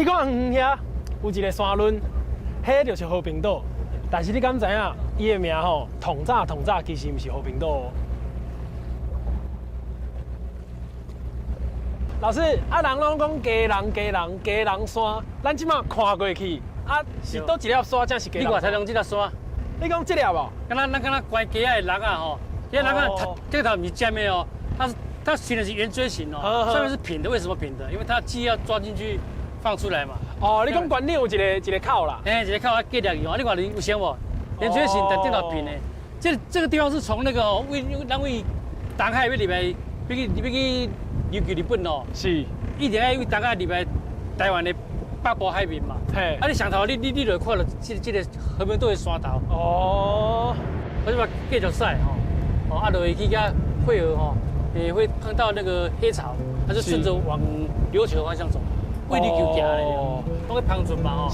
看遠遐有一个山崙，彼就是和平島。但是你敢知影，伊的名吼，統早統早其實毋是和平島哦。老師，啊人攏講基隆基隆基隆山，咱這馬看過去，啊是佗一粒山才是基隆？你看睇攏這粒山。你講這粒無？敢若咱敢若關雞仔的櫳仔吼，這櫳仔這頭毋是尖的哦，它形的是圓錐形哦，上面是平的，為什麼平的？因為它雞要抓進去放出來嘛。哦，你講關頂有一個一個口啦？嘿，一個口啊，隔裂去哦。你看你有像無？圓錐形但頂頭平的。這個地方是從那個為咱為東海欲入來，欲去欲去琉球日本哦。一定愛為東海入來台灣的北部海面嘛。啊，你上頭你就看到這個和平島的山頭。我就話繼續駛吼，哦，啊，落去遐會合吼，也會碰到那個黑潮，它就順着往琉球方向走，為琉球行咧，攏去帆船嘛吼。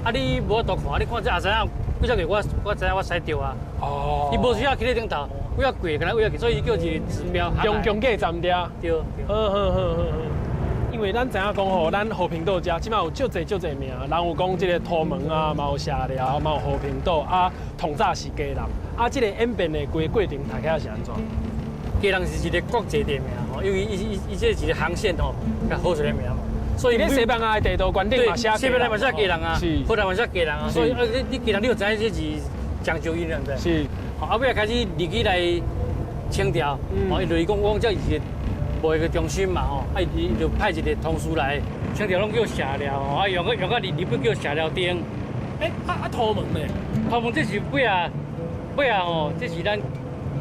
啊，你無法度看，你看這阿知影，幾只個我知影我駛著啊。伊無需要去咧頂頭，幾仔過，敢若幾仔過，所以叫一個指標。中中繼站埕。對。好好好好好。因為咱知影講吼，咱和平島遮這馬有足濟足濟名，人有講這個土門啊，嘛有社寮，嘛有和平島啊，統早是基隆。啊，這個演變的規個過程，大概是按怎？基隆是一個國際地名吼，因為伊伊伊這是一個航線吼，共號一個名嘛。所以咧西班牙的地圖觀頂嘛寫，西班牙嘛寫基隆啊，荷蘭嘛寫基隆啊，所以啊，你你基隆你就知影這是漳州音，對不對？是。後尾開始入去來清朝，哦，伊就是講講這是一個貿易的中心嘛，吼，啊，伊就派一個通事來，清朝攏叫社寮，啊，用個用個日本叫社寮町。欸，啊啊，土門呢？土門這是尾仔尾仔吼，這是咱，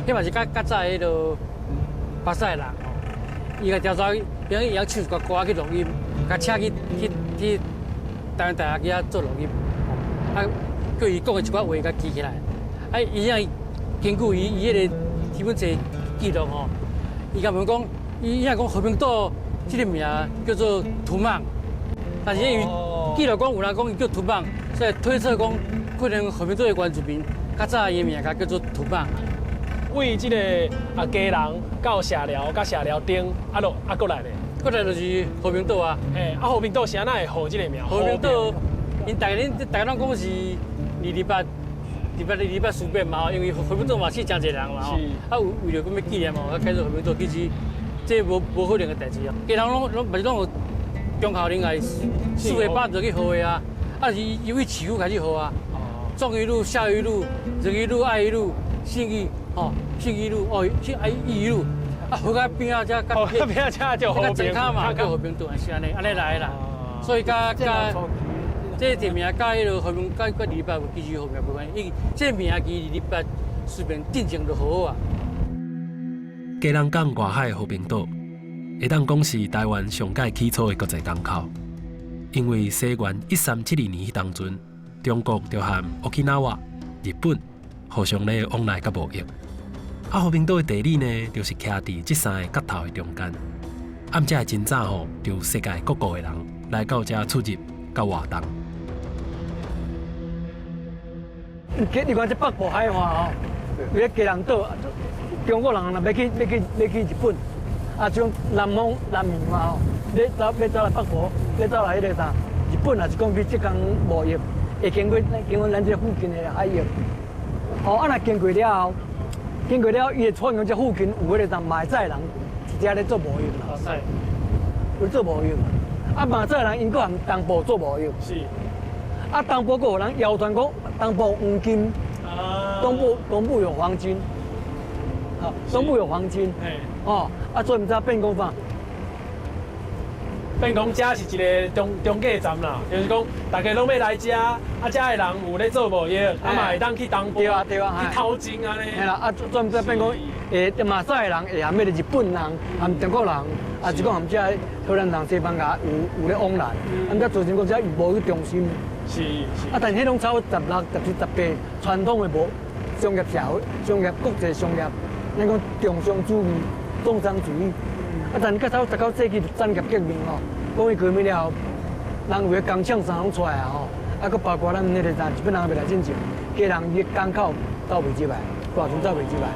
彼嘛是較較早彼个巴西人吼，伊共調查，伊會曉唱一寡歌去錄音，共請去去去台灣大學去遐做錄音，啊，叫伊講的一寡話，共記起來。啊，伊遐根據伊伊彼個基本冊記錄吼，伊共問講，伊遐講和平島這個名叫做圖曼，但是伊記錄講有人講伊叫圖曼，所以推測講可能和平島的原住民較早伊的名叫做圖曼。為這個啊基隆到社寮，到社寮頂，啊落啊閣來咧，閣來就是和平島啊。嘿，啊和平島啥會號這個名？和平島，𪜶逐家恁逐家攏講是二二八，二八二二八事變嘛，因為和平島嘛死誠濟人嘛吼。啊，為為著講欲紀念哦，啊改做和平島，其實這無無可能的代誌啊。基隆攏攏毋是攏有中校人來四下八就去號的啊，啊是伊為市區開始號啊。忠義路、孝義路、仁義路、愛義路、信義。哦，信義路哦，信愛義路，啊，號到邊仔遮，號到邊仔遮就和平島嘛，叫和平島是按呢，按呢來啦。所以佮佮這地名佮彼个和平佮佮二二八其實和平無關係，伊這名其實二二八隨便進前就好啊。基隆港外海和平島，會當講是台灣上蓋起初的國際港口，因為西元1372年彼當陣，中國就和 Okinawa 日本互相咧往來佮貿易。啊，和平島的地理呢，就是徛佇這三个角頭的中間。按這真早吼，就有世界各國的人來到遮出入佮活動。你看這北部海岸吼，有個基隆島，中國人若欲去欲去欲去日本，啊，這種南方南面嘛吼，欲走欲走來北部，欲走來彼個啥？日本也是講去浙江貿易，會經過咱這附近的海域。哦，啊，若經過了後。經過了，伊會發現這附近有彼個啥馬賽人，佇遮咧做貿易啦。有做貿易。啊，馬賽人𪜶閣含東部做貿易。啊，東部閣有人謠傳講東部黃金。東部有黃金。啊，東部有黃金。哦，啊，所以毋知變講啥。變講遮是一個中中繼站啦，就是講大家攏欲來遮，啊遮的人有咧做貿易，啊嘛會當去東部對啊，去淘金按呢。嘿啦，啊，專門變講，馬賽人會含彼個日本人，含中國人，啊，是講含遮荷蘭人、西班牙有咧往來，啊，才造成講遮無去中心。啊，但是彼攏差不多16、17、18傳統的無商業社會、商業國際商業，咱講重商主義、重商主義。啊，但是到差不多19世紀產業革命吼，工業革命了後，人為工廠啥攏出來啊吼，啊，閣包括咱彼個啥日本人欲來進前，基隆伊港口走袂入來，大船走袂入來。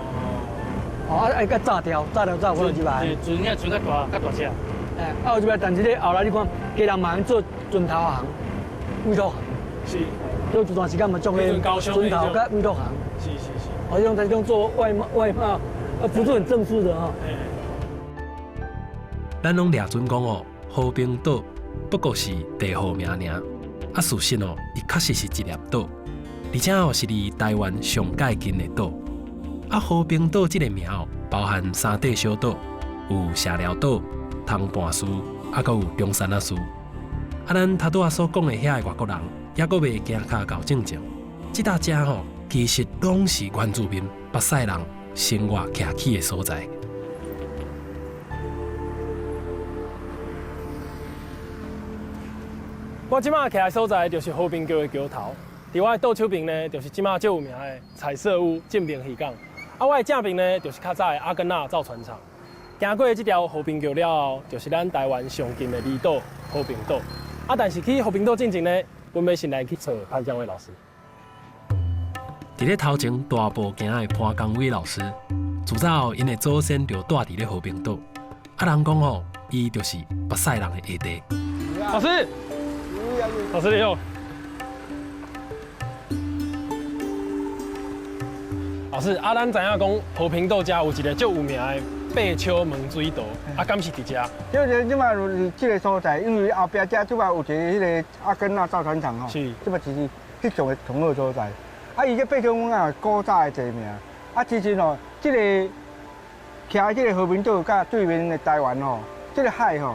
哦，啊，愛閣炸掉，炸掉走可能入來。船遐船較大，較大隻。哎，啊有一擺，但是咧後來你看，家人嘛做船頭行、委託行，所以這段時間嘛做咧船頭佮委託行。好像在這種做外貿、外貿，不是很正式的哈。咱攏掠準講哦，和平島不過是地號名爾，啊，事實哦，伊確實是一粒島，而且哦是離台灣上蓋近的島。啊，和平島這個名哦，包含三塊小島，有社寮島、通盤嶼，啊，閣有中山仔嶼。啊，咱頭拄仔所講的遐个外國人，猶閣未行跤到進前，這搭遮吼，其實攏是原住民巴賽人生活徛起的所在。我這馬徛的所在就是和平橋的橋頭，佇我的倒手邊呢，就是這馬最有名的彩色屋正平漁港。啊，我的正邊呢，就是較早的阿根納造船廠。行過這條和平橋了後，就是咱台灣上近的離島和平島。啊，但是去和平島進前呢，阮欲先來去揣潘江偉老師。佇咧頭前大步行的潘江偉老師，自早𪜶的祖先就蹛佇咧和平島。啊，人講吼，伊就是巴賽人的下弟。老師，老師你好。老師，啊，咱知影講和平島遮有一个足有名的八尺門水道，啊，敢是佇遮？就是這馬有這个所在，因為後壁遮這馬有一个彼个阿根納造船廠吼，這馬就是彼種的同個所在。啊，伊這八尺門啊，古早的地名。啊，其實吼，這个徛這个和平島佮對面的台灣吼，這个海吼，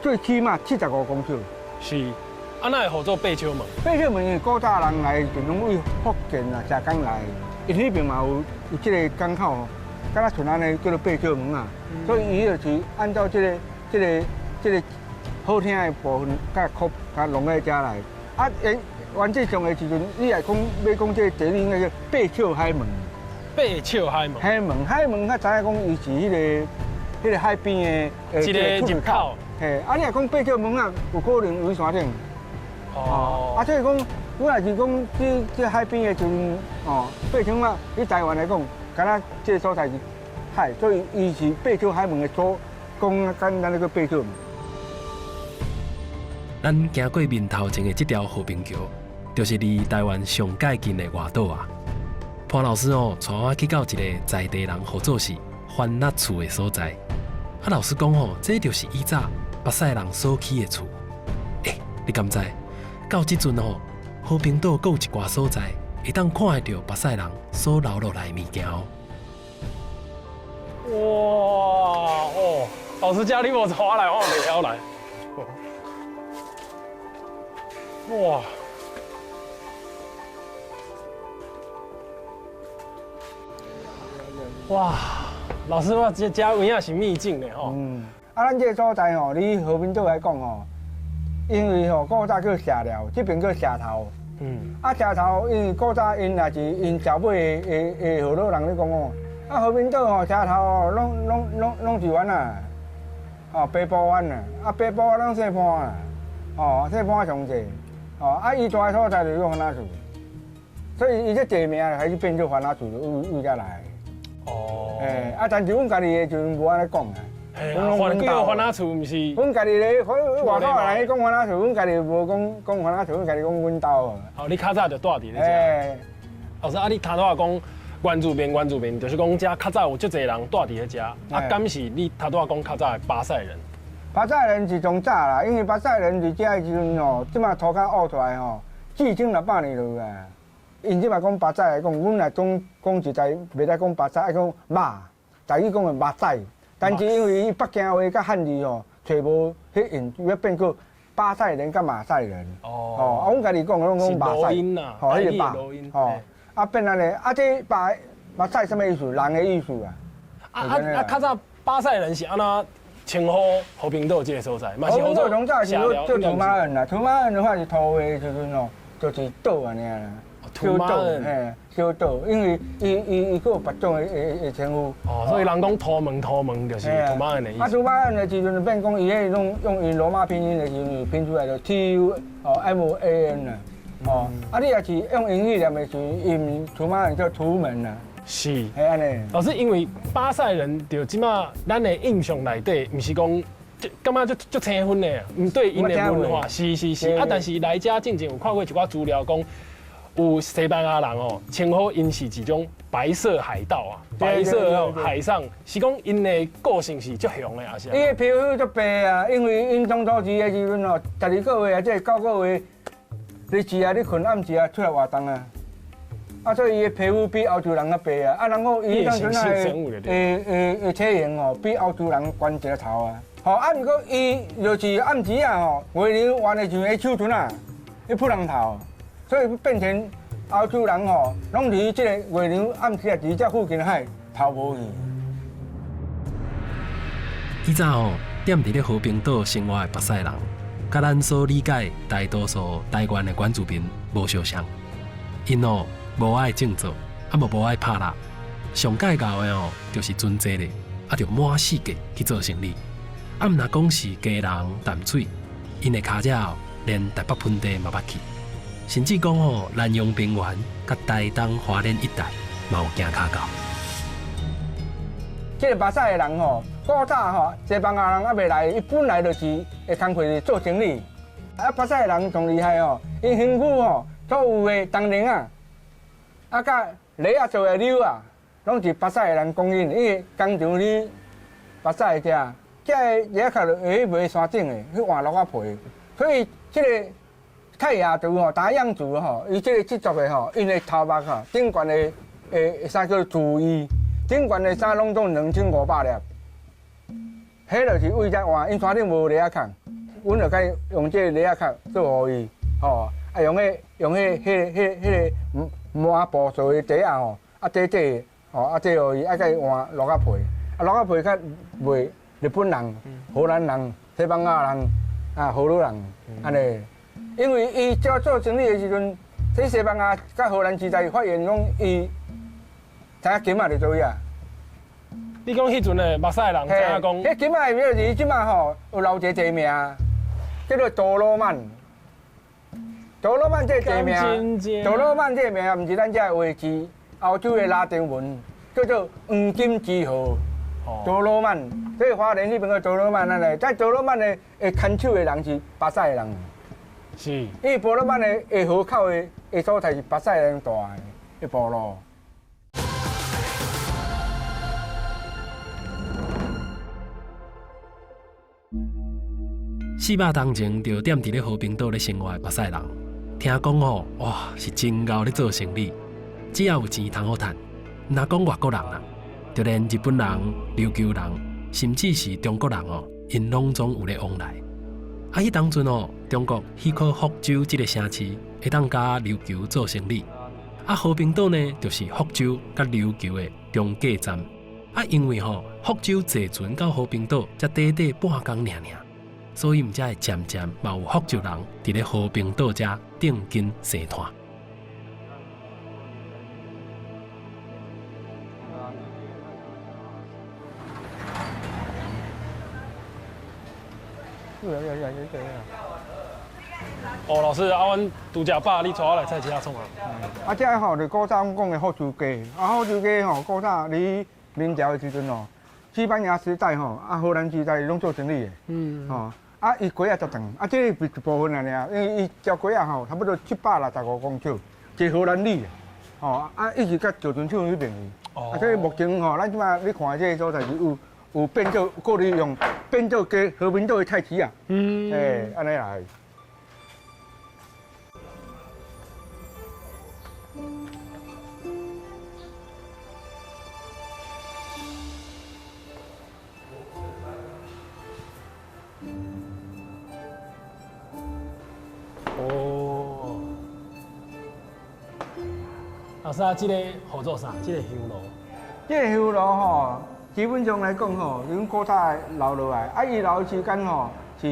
最起碼75公尺。是，啊，哪會號做八尺門？八尺門因為古早人來就攏為福建啊、浙江來，因彼邊嘛有這个港口吼，敢若像按呢叫做八尺門啊，所以伊就是按照這个好聽的部分，佮曲佮弄在遮來。啊，原則上的時陣，你若講欲講這个地理，應該叫八尺海門。八尺海門。海門，海門較知影講伊是彼个海邊的一个入口。嘿，啊，你若講八尺門啊，有可能佇山頂。哦。啊，所以講，我若是講這海邊的時陣，哦，八尺啊，以台灣來講，敢若這个所在是海，所以伊是八尺海門的所講簡單那個八尺門。咱行過面頭前的這條和平橋，就是離台灣上蓋近的外島啊。潘老師哦，帶我去到一个在地人合作是番仔厝的所在。啊，老師講吼，這就是以早巴賽人所起的厝。欸，你敢知？到這陣吼，和平島閣有一寡所在，會當看會著巴賽人所留落來的物件哦。哇哦，老師遮你無帶我來，我袂曉來。哇！哇，老師，我這遮有影是秘境的吼。嗯，啊，咱這个所在吼，你和平島來講吼，因為吼古早叫社寮，這邊叫社頭。嗯。啊，社頭因為古早𪜶也是𪜶社尾的河洛人咧講哦，啊，和平島吼，社頭吼，攏是灣啊，哦，北部灣啊，啊，北部灣攏細盤啊，哦，細盤上濟，哦，啊，伊蹛的所在就叫番仔厝，所以伊這地名開始變做番仔厝，就為遮來。哦，欸，啊，但是阮家己的就無按呢講啊。阮叫番仔厝，毋是。阮家己咧，外口的人講番仔厝，阮家己無講講番仔厝，阮家己講阮兜。哦，你較早就蹛佇咧遮。欸。老師，啊，你頭拄仔講原住民，原住民就是講遮較早有足濟人蹛佇咧遮，啊，敢是你頭拄仔講較早的巴賽人？巴賽人是從早啦，因為巴賽人佇遮的時陣吼，這馬塗跤挖出來吼，4600年落啊。𪜶這馬講巴賽來講，阮若講講實在，袂使講巴賽，愛講馬，台語講的馬仔。但是因為伊北京話佮漢字吼，揣無彼音，欲變做巴賽人佮馬賽人。哦。啊，阮家己講攏講馬賽。吼，彼個馬。吼。啊，變按呢，啊，這馬馬賽啥物意思？人的意思啊。啊啊啊！較早巴賽人是按怎稱呼和平島這个所在？和平島從早是叫土馬恩啦，土馬恩的話是土話的時陣吼，就是島按呢啦。小島，嘿，小島，因為伊閣有別種的稱呼。哦，所以人講土門土門就是土馬恩的意思。啊，土馬恩的時陣就變講，伊彼攏用𪜶羅馬拼音的時陣拼出來就 T U 哦 M A N 啦。哦，啊，你若是用英語念的時陣，伊毋是土馬恩叫土門啦。是，係按呢。老師，因為巴賽人就這馬咱的印象內底，毋是講感覺足足青昏的，毋對𪜶的文化，是是是。啊，但是來遮進前有看過一寡資料講，有西班牙人哦，稱呼𪜶是一種白色海盜啊，白色海上，是講𪜶的個性是足雄的，還是？伊的皮膚足白啊，因為𪜶當初時的時陣哦，12個月啊，這9個月，日時啊，你睏暗時啊，出來活動啊。啊，所以伊的皮膚比歐洲人較白啊。啊，人講伊當陣啊，的體型哦，比歐洲人懸一個頭啊。吼，啊，毋過伊就是暗時啊，吼，月亮圓的時陣，伊手錞啊，伊撲人頭，所以變成歐洲人吼，攏佇這個月亮暗時啊，佇這附近海頭無去。以早吼，踮佇咧和平島生活的巴西人，佮咱所理解大多數台灣的原住民無相像，𪜶哦無愛種作，啊無無愛拍獵，上蓋𠢕的哦，就是船坐咧，啊就滿世界去做生意。啊，毋若講是基隆淡水，𪜶的跤跡哦，連台北盆地嘛捌去，甚至講吼南陽平原佮台東花蓮一帶嘛有行跤到。這個巴西的人吼，古早吼西班牙人猶未來，伊本來就是會工課做生理。啊，巴西的人上厲害哦，𪜶身軀吼所有的當鈴啊，啊佮犁仔做的鈕啊，攏是巴西的人供應，因為工廠佇巴西的遮。這個犁仔殼會去賣山頂的，去換鹿仔皮，所以這個泰雅族吼、達雅族吼，伊這個製作的吼，𪜶的頭目吼，頂懸的啥叫做注意，頂懸的衫攏總2500粒，彼就是為遮換，𪜶山頂無犁仔殼，阮就該用這個犁仔殼做予伊，吼，啊用彼用彼彼彼彼個麻布做的袋仔吼，啊短短，吼啊這予伊，啊佮伊換鹿仔皮，啊鹿仔皮較賣。日本人、荷蘭人、西班牙人、啊，荷魯人，按呢，因為伊做做生理的時陣，佇西班牙佮荷蘭時代發現講伊知影金仔佇佗位啊？你講彼陣的馬賽人知影講？彼金仔的名字，這馬吼有留一個地名，叫做多羅曼。多羅曼這個地名，多羅曼這個名，毋是咱這個話，是歐洲的拉丁文，叫做黃金之河。多羅曼，所以花蓮彼邊個多羅曼，咱來在多羅曼的的看守的人是巴西的人，是，因為波羅曼的的河口的的所在是巴西人住的部落。400冬前就踮佇咧和平島咧生活的巴西人，聽講吼，哇，是真𠢕咧做生理，只要有錢通好趁，毋若講外國人啊。就連日本人、琉球人，甚至是中國人哦，𪜶攏總有咧往來。啊，彼當陣哦，中國許可福州這個城市會當佮琉球做生理。啊，和平島呢，就是福州佮琉球的中繼站。啊，因為吼福州坐船到和平島才短短半工爾爾，所以毋才會漸漸嘛有福州人佇咧和平島遮定根生團。哦，老師，啊，阮拄食飽，你帶我來菜市仔創啊？啊，這吼就古早阮講的福州街，啊，福州街吼，古早佇明朝的時陣吼，西班牙時代吼，啊，荷蘭時代攏做生理的，吼，啊，伊街仔足長，啊，這是一部分爾爾，因為伊條街仔吼，差不多765公尺，是荷蘭里，吼，啊，一直到造船廠彼邊去，啊，所以目前吼，咱這馬你看這個所在是有。有變做過利用，變做加和平島的菜市啊，欸，按呢來。哦，老師啊，這個號做啥？這個香爐。這個香爐吼。基本上來講吼，阮古早留落來，啊，伊留的時間吼是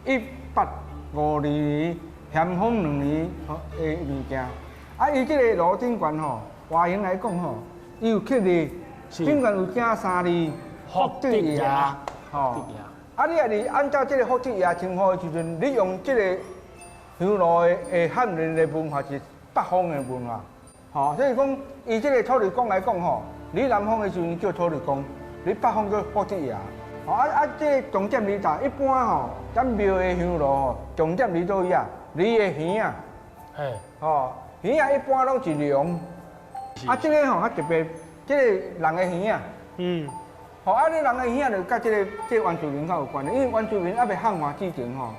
1852年咸豐2年的物件，啊，伊這個爐頂懸吼，外形來講吼，伊有刻字，頂懸有寫三字福德爺，吼，啊，你若是按照這個福德爺稱呼的時陣，你用這個香爐的漢人的文化是北方的文化，吼，所以講伊這個土地公來講吼。你南方的時陣叫土地公，你北方叫福德爺。啊啊，這個重點佇佗，一般吼，咱廟的香爐吼，重點佇佗位啊？佇的耳仔。嘿。吼，耳仔一般攏是龍。啊，這個吼較特別，這個人的耳仔。吼，啊，你人的耳仔就佮這個原住民較有關係，因為原住民猶未漢化之前吼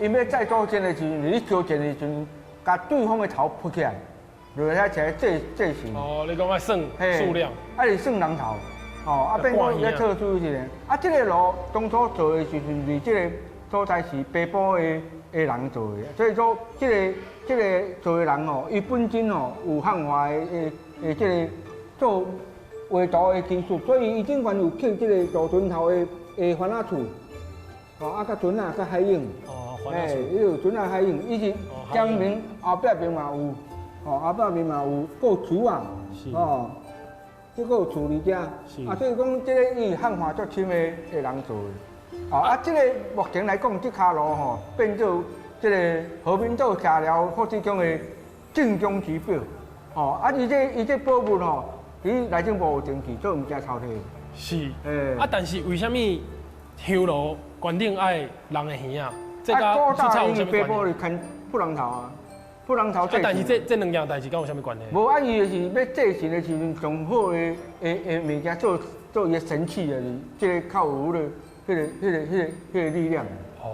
，𪜶欲祭祖先的時陣，咧燒箭的時陣，共對方的頭撲起來，落來遐一個祭祭神。哦，你講愛算數量。啊是算人頭，吼，啊變講較特殊一點。啊，這個爐當初做的時陣，是這個所在是北部的人做的，所以說這個做的人吼，伊本身吼有漢化的這個做畫圖的技術，所以伊頂懸有刻這個大船頭的番仔厝，吼啊，佮船仔佮海湧。哦，嘿，伊有船仔海湧，伊是江明後壁邊嘛有，吼後壁邊嘛有，閣有厝仔，吼，這閣有厝佇遮，啊，所以講這個伊漢化足深的人做的，啊，這個目前來講，這跤路吼變做這個和平島社寮福祉鄉的正宗之寶，吼，啊，伊這寶物吼，佇內政部有登記，做毋驚偷提。是，欸，啊，但是為啥物香爐懸頂愛人的耳仔？這啊，佮古早有啥𪜶物關係？北部是牽布人頭啊，布人頭。啊，但是這兩件代誌敢有啥物關係？無啊，伊就是欲祭神的時陣，上好的物件做做伊的神器啊，是這個較有彼個力量。哦。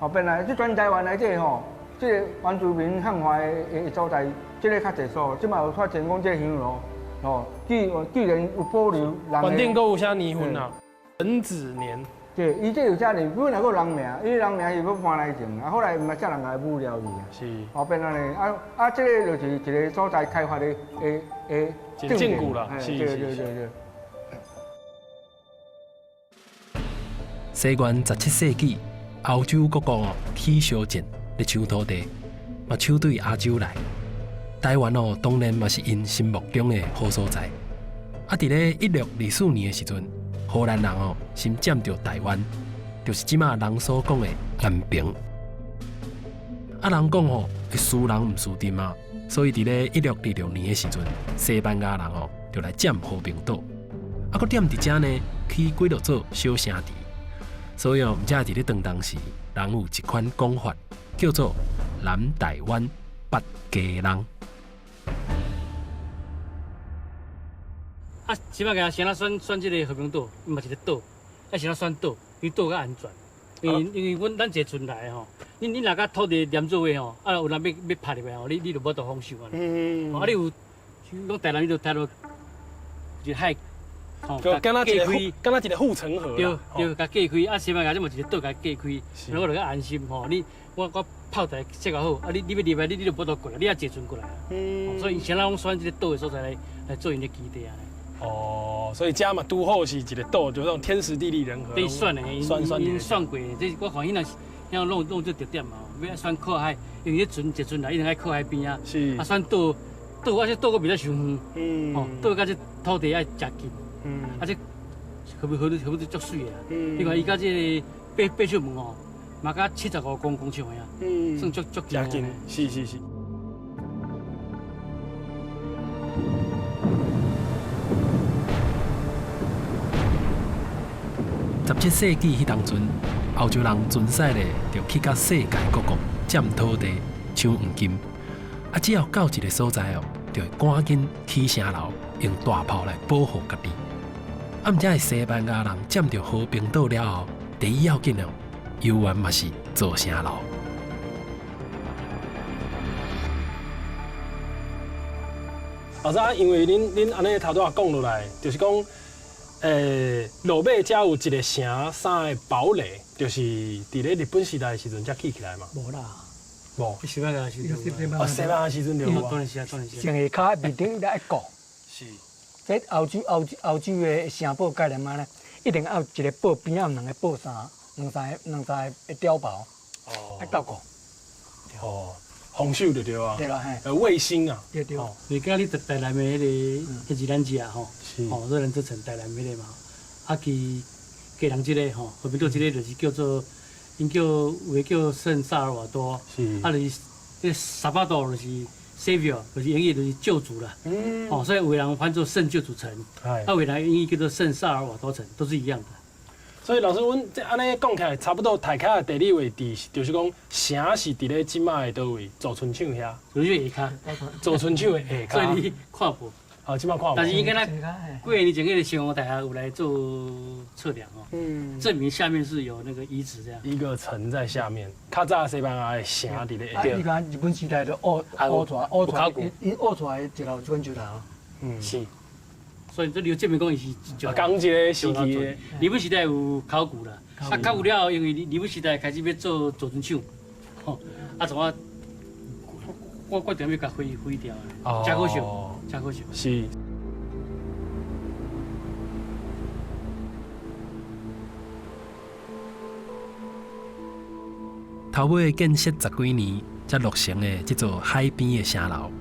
後變來，這全台灣來這吼，這個原住民漢化的所在，這個較濟數。這馬有發現講這個香爐，吼，既然有保留人。懸頂閣有寫年份啊，壬子年。對，伊這有寫年，本來閣有人名，伊人名是欲搬來種，啊，後來嘛才人共伊侮了去啊。是。後變按呢，啊啊，這個就是一個所在開發的證據啦。是對對對對。西元17世紀，歐洲各國起相戰咧搶土地，嘛搶對亞洲來。台灣哦，當然嘛是𪜶心目中的好所在。啊，佇咧1624年的時陣，荷蘭人哦先佔著台灣，就是這馬人所講的安平。啊，人講吼，輸人毋輸陣嘛，所以佇咧1626年的時陣，西班牙人哦就來佔和平島。啊，閣踮佇遮呢，起幾落座小城池。所以哦，毋才佇咧當時，人有一款講法，叫做南台灣北基隆。啊，西班牙先仔選這個和平島，伊嘛一個島，啊，先仔選島，因為島較安全。因為阮咱坐船來吼，你若佮土地連做伙吼，啊有人欲拍入來吼，你就無法度防守啊。嗯。啊，你有講台南，你就台落一個海，吼，就敢若一個敢若一個護城河。對對，共隔開。啊，西班牙這嘛一個島共隔開，我就較安心吼。你我炮台設較好，啊，你欲入來，你就無法度過來，你愛坐船過來啊。嗯。所以𪜶先仔攏選這個島的所在來做𪜶的基地啊。哦，所以遮嘛拄好是一個島，就這種天時地利人和。對，選的，𪜶選過，這我看𪜶若是遐弄這特點嘛，欲選靠海，因為船坐船來一定愛靠海邊啊。是。啊，選島，島啊，這島閣袂遮傷遠。嗯。哦，島佮這土地愛誠近。嗯。啊，這河河足媠的啊。嗯。你看伊佮這個八尺門哦，嘛佮75公尺的啊。嗯。算足足近。近，是是是。17世紀彼當陣，歐洲人船駛咧就去到世界各國佔土地、搶黃金。啊，只要到一個所在哦，就會趕緊起城樓，用大炮來保護家己。啊，毋才會西班牙人佔著和平島了後，第一要緊哦，猶原嘛是造城樓。老師啊，因為恁按呢頭拄仔講落來，就是講。落尾才有一個城，三個堡壘，就是佇咧日本時代的時陣才起起來嘛。無啦，無。西班牙時陣。哦，西班牙時陣就有啊。當然是啊，當然是。城下跤面頂愛顧。是。這歐洲的城堡概念按呢，一定愛有一個堡邊仔有兩個堡三，兩三個碉堡。哦。愛鬥顧。哦，防守就對啊。對啦，嘿。衛星啊。對對。你今日台南的彼個彼個自然節吼，吼，做咱做成台南彼個嘛，啊，其基隆這個吼，和平島這個就是叫做，𪜶叫有的叫聖薩爾瓦多，啊，就是這薩巴多就是 Savior，就是英語就是救主啦，哦，所以有的人翻做聖救主城，啊，有的人英語叫做聖薩爾瓦多城，都是一樣的。所以老師，阮這按呢講起來，差不多大概的地理位置，就是講城是佇咧這擺的佗位，祖村廠遐。祖村下跤。祖村廠的下跤。所以你看無。好，這擺看無。但是應該咱幾年前彼个成功大學有來做測量哦，證明下面是有那個遺址這樣。一個層在下面，較早西班牙的城佇咧下。你看日本時代就挖挖出來，挖出來，伊挖出來一樓這款石頭。嗯，是。所以這裡有證明講伊是仝一个時期的。日本時代有考古啦，啊考古了後，因為日本時代開始欲做造船廠，吼，啊怎啊，我決定欲共毀毀掉，真可惜，真可惜。是。頭尾建設十幾年才落成的這座海邊的城樓，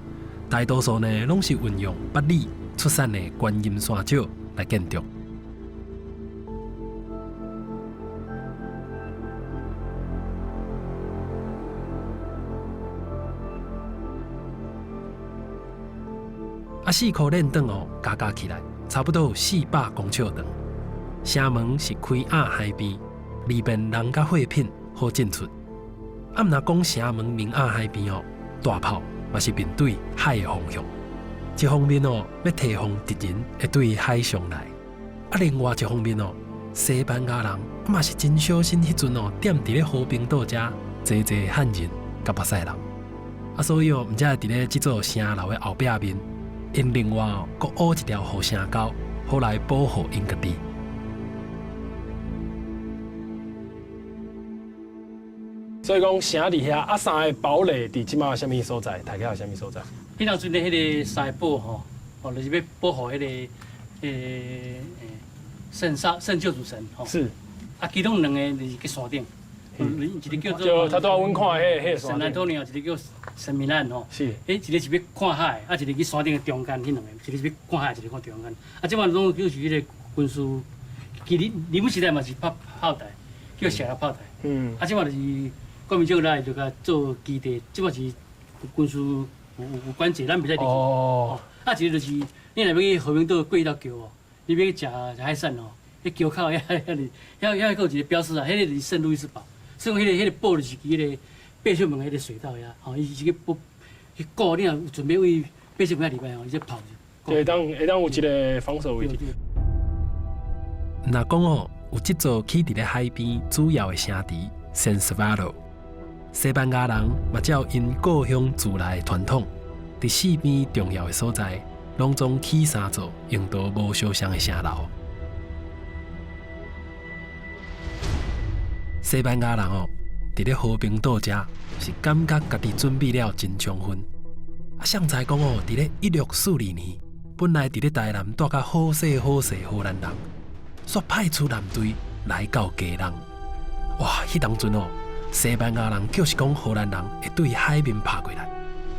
大多數呢攏是運用北里出產的觀音山石來建築。啊，四箍鏈長哦，加加起來差不多有400公尺長。城門是開向海邊，利便人佮貨品好進出。啊，毋若講城門面向海邊哦，大炮嘛是面對海的方向。一方面哦，欲提防敵人會對海上來；啊，另外一方面哦，西班牙人嘛是真小心，彼陣哦，踮佇咧和平島遮濟濟漢人佮巴西人。啊，所以哦，毋才會佇咧這座城樓的後壁面，𪜶另外哦，閣挖一條護城溝，好來保護𪜶家己。所以講城佇遐啊，三个堡壘佇這馬啥物所在？大概有啥物所在？彼當陣的彼个三个堡吼，哦，就是欲保護彼个聖沙聖救主神吼。是。啊，其中兩个就是佇山頂，一个叫做。就頭拄仔阮看的彼个山。聖安東尼奧，一个叫聖米蘭吼。是。彼一个是欲看海，啊，一个佇山頂的中間，彼兩个，一个是欲看海，一个看中間。啊，這擺攏叫是彼个軍事，其實日本時代嘛是拍炮台，叫射炮台。啊，這擺就是國民政府來就共做基地，這擺是軍事有管制，咱袂使入去。哦。啊，一个就是你若欲去和平島過彼條橋哦，你欲去食食海產哦，彼橋口遐遐爾遐遐閣有一個標示啊，彼个就是聖路易斯堡，所以講彼个堡就是佇彼个八尺門彼个隧道遐，吼，伊是去保去顧你若有準備為八尺門遐入來吼，伊才跑。會當有一個防守位置。若講哦，有這座起佇咧海邊主要的城池聖斯瓦羅，西班牙人嘛照𪜶故鄉自來的傳統，佇四邊重要的所在，攏總起三座用途無相像的城樓。西班牙人哦，佇咧和平島遮是感覺家己準備了真充分。啊，誰知講哦，佇咧1642年，本來佇咧台南蹛甲好勢好勢荷蘭人，煞派出艦隊來到基隆。哇！彼當陣哦，西班牙人就是講荷蘭人會對海面拍過來，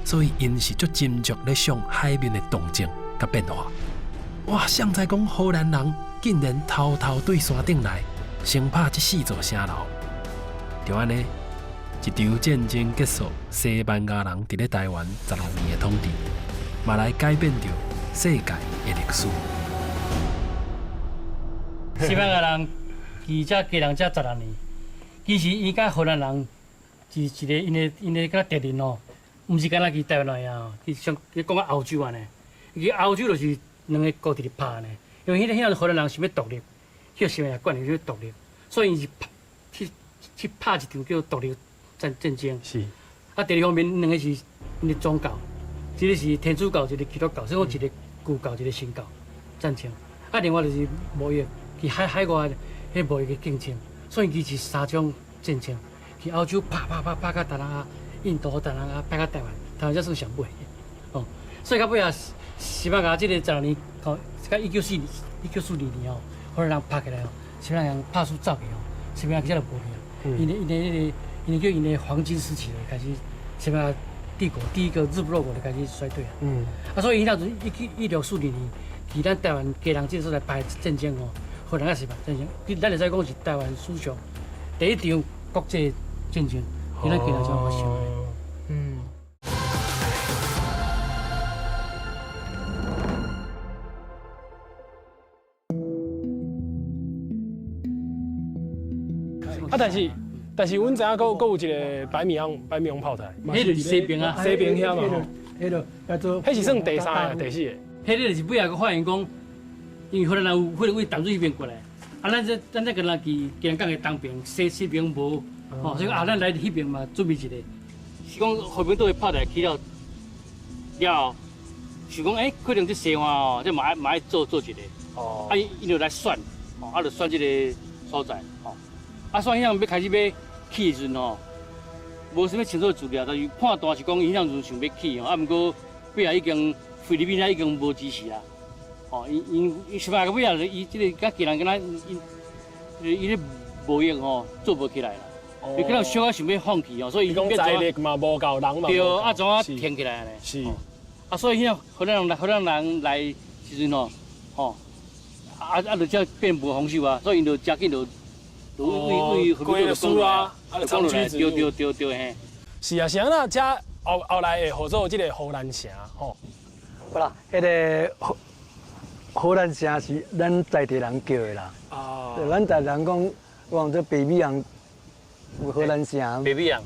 所以𪜶是足斟酌咧想海面的動靜佮變化。哇！誰知講荷蘭人竟然偷偷對山頂來，先拍這四座城樓。就按呢，一場戰爭結束，西班牙人佇咧台灣16年的統治，嘛來改變著世界的歷史。西班牙人佇遮基隆遮16年，其實伊佮荷蘭人是一个𪜶的敢若敵人哦，毋是敢若佇台灣來啊，伊像伊講到歐洲按呢，伊歐洲就是兩个國佇咧拍呢，因為彼個荷蘭人想欲獨立，彼個西班牙管想欲獨立，所以伊是拍去拍一場叫獨立戰爭。是。啊，第二方面，兩个是𪜶的宗教，一个是天主教，一个基督教，所以講一个舊教，一个新教戰爭。啊，另外就是貿易，去海外彼貿易的競爭，所以其實三種戰爭，去歐洲拍拍拍拍到東南亞、印度、東南亞，拍到台灣，台灣才算上尾。哦，所以到尾仔，西班牙這個16年，吼，到1942年哦，荷蘭人拍起來哦，西班牙人拍輸走去哦，西班牙其實就無去啊。𪜶的叫𪜶的黃金時期就開始，西班牙帝國第一個日不落國就開始衰退啊。啊，所以伊那陣1642年，佇咱台灣基隆這個所在拍戰爭哦，荷蘭佮西班牙戰爭，咱會使講是台灣史上第一場國際戰爭，佇咱基隆這發生的。啊，但是，阮知影閣有一个白米翁炮台，彼就是西边啊，西边遐嘛吼。彼个叫做，彼是算第三个、第四个。彼个就是尾仔阁发现讲，因为荷兰人有可能为淡水彼边过来，啊，咱这个人去基隆港的东边，西边无，吼，所以啊，咱来彼边嘛准备一个，是讲和平岛的炮台起了了后，想讲可能这西岸哦，这嘛爱嘛爱做一个，哦，啊，伊就来选，哦，啊，就选这个所在，吼，啊，选彼样欲开始欲起的时阵吼，无啥物清楚的资料，但是判断是讲伊彼阵想欲起吼，啊，毋过尾仔已经菲律宾遐已经无支持啊，吼，因因伊西班牙尾仔伊这个佮基隆敢若伊咧贸易吼做无起来啦，伊可能小可想欲放弃哦，所以伊讲财力嘛无够，人嘛对，啊，怎啊停起来呢？是，啊，所以彼荷兰人来时阵吼，吼，啊，就才变无防守啊，所以𪜶就诚紧就就为为为就输啊，啊，就讲落来，对对对对嘿。是啊，是啊，那遮后来会合做这个荷兰城吼。好啦，彼个荷兰城是咱在地人叫的啦。啊。咱在地人讲，讲这北米人有荷兰城。北米人。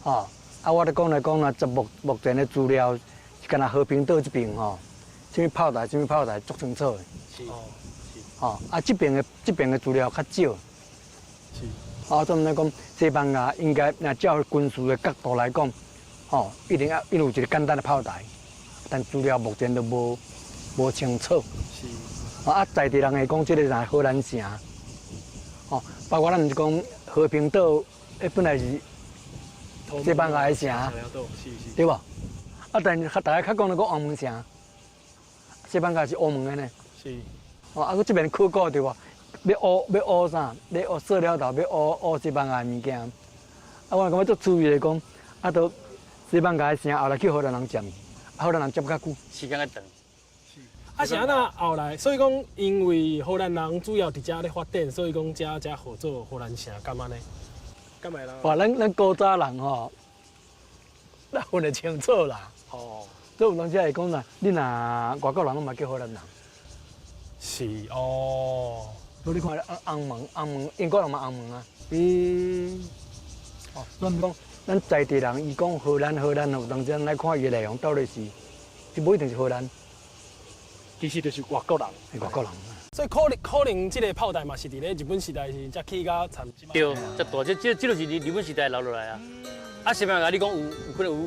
吼，啊，我咧讲来讲啦，目前的资料是敢若和平岛这边吼，啥物炮台，啥物炮台足清楚的。是。是。吼，啊，这边的资料较少。是。啊，怎么讲？西班牙应该若照军事的角度来讲，吼，一定要有一个简单的炮台，但资料目前都无清楚。是。啊，在地人会讲这个是荷兰城，吼，包括咱毋是讲和平岛，彼本来是西班牙的城，对无？啊，但是大家较讲的讲澳门城，西班牙是乌门的呢。是。哦，啊，阁这边考古对无？欲挖啥？欲挖塑料头，欲挖挖西班牙的物件。啊，我感觉足趣味的讲，啊，都西班牙的城后来去荷兰人占，啊，荷兰人占较久，时间较长。啊，是按怎后来？所以讲，因为荷兰人主要伫遮咧发展，所以讲遮才号做荷兰城，敢按呢？敢会啦？哇，咱古早人吼，咱分得清楚啦。哦。所以有当时会讲啦，你若外国人拢嘛叫荷兰人。是哦。所以你看，红门，红门，英国人嘛红门啊。哦，所以讲，咱在地人伊讲荷兰，荷兰有当时来看伊的内容到底是，就无一定是荷兰，其实就是外国人。外国人。所以可能这个炮台嘛是伫咧日本时代是才起到参。对，遮大，这就是日本时代留落来啊。啊，西班牙你讲有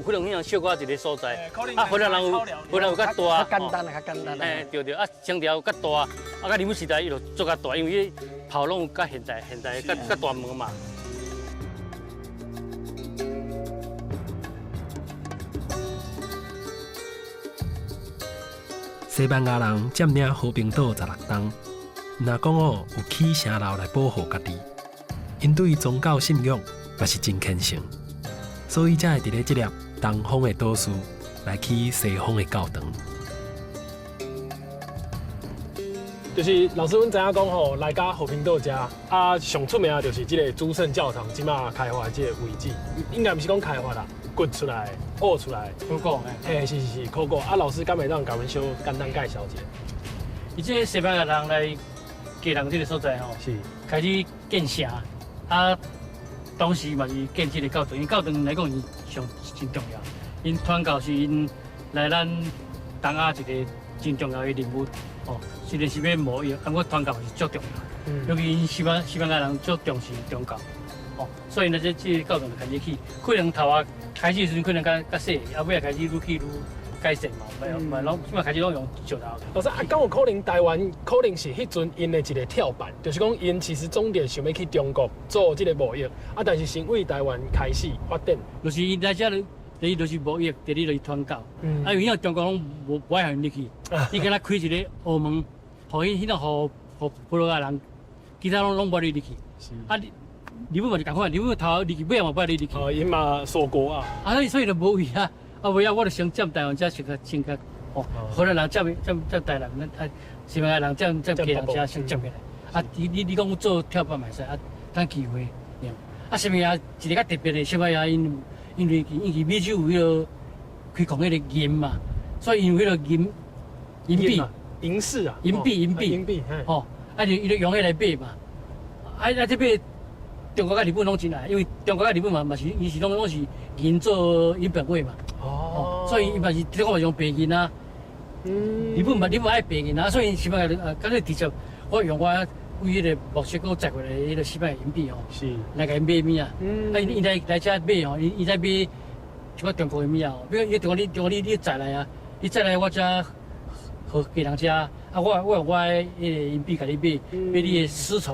可能彼样小可一个所在，啊，荷兰有较大，较简单啊，较简单。哎，对对，啊，清朝较大，啊，佮日本时代伊就做较大，因为彼炮拢有较现代较大门嘛。西班牙人占领和平岛16冬，若讲哦有起城楼来保护家己，𪜶对宗教信仰嘛是真虔诚。所以才会伫咧这粒东方的岛屿来起西方的教堂。就是老师，阮知影讲吼，来到和平岛遮啊，上出名的就是这个诸圣教堂，这马开发的这个位置，应该毋是讲开发啦，掘出来、挖出来。考古，嘿，是是是，考古。啊，老师敢会当共阮小简单介绍一下？伊这个西班牙人来基隆这个所在吼，是开始建城啊。当时嘛是建这个教堂，因教堂来讲伊上真重要。𪜶传教是𪜶来咱东亚一个真重要的任务哦。虽然是欲贸易，啊，毋过传教是足重要。尤其𪜶西班牙人足重视宗教，哦，所以呢，这个教堂就开始起。可能头仔开始时阵可能较细，啊，尾仔开始愈起愈改善嘛，嘛拢这马开始拢用石头。老师啊，敢有可能台湾可能是彼阵𪜶的一个跳板，就是讲𪜶其实终点想欲去中国做这个贸易，啊，但是先为台湾开始发展。就是𪜶来遮，第一就是贸易，第二就是传教。啊，因为遐中国拢无爱予𪜶入去，伊敢若开一个澳门，予彼那予予葡萄牙人，其他拢无爱你入去。啊，日本嘛是仝款，日本头入去尾嘛无爱你入去。哦，𪜶嘛锁国啊。啊，所以就无位啊。啊，尾仔我就先占台湾，才先较先较哦，荷兰人占台南，啊，西班牙人占基隆，才先占起来。啊，你讲做跳板嘛会使，啊，等机会。啊，西班牙一个较特别的，西班牙因为美洲有彼个开矿彼个银嘛，所以𪜶有彼个银币、银饰啊，银币、银币、银币，吼，啊就伊就用彼来买嘛。啊啊，这买中國佮日本攏真愛，因為中國佮日本嘛是，伊是攏是銀做銀本位嘛。哦。所以伊嘛是中國嘛用白銀啊。日本嘛，日本愛白銀啊，所以西班牙乾脆直接我用我為彼个墨西哥載過來彼个西班牙銀幣吼，來共𪜶買物仔。啊，𪜶來遮買吼，𪜶在買一寡中國的物仔吼，比如伊中國你中國你載來啊，你載來我遮予家人食，啊我用我的彼个銀幣共你買，買你的絲綢，